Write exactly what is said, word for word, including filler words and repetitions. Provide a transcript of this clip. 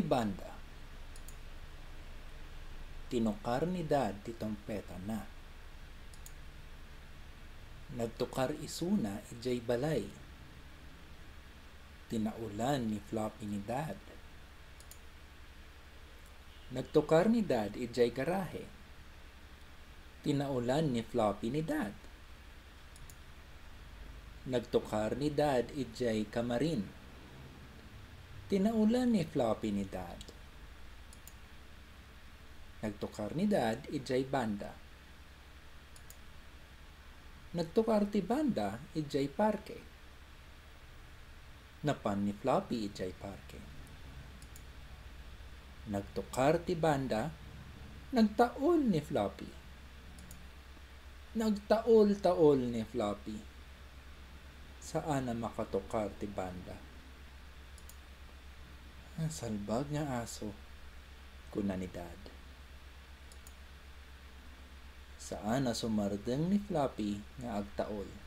Banda. Tinukar ni Dad ti trumpetana. Nagtukar isuna idiay balay. Tinaolan ni Floppy ni Dad. Nagtukar ni Dad idiay garahe. Tinaolan ni Floppy ni Dad. Nagtukar ni Dad idiay kamarin. Tinaolan ni Floppy ni Dad. Nagtukar ni Dad idiay banda. Nagtukar ti banda idiay parke. Napan ni Floppy idiay parke. Nagtukar ti banda, nagtaol ni Floppy. Nagtaol-taol ni Floppy. Saan a makatukar ti banda. "Ang salbag nga aso," kuna ni Dad. Saan a sumardeng ni Floppy nga agtaol.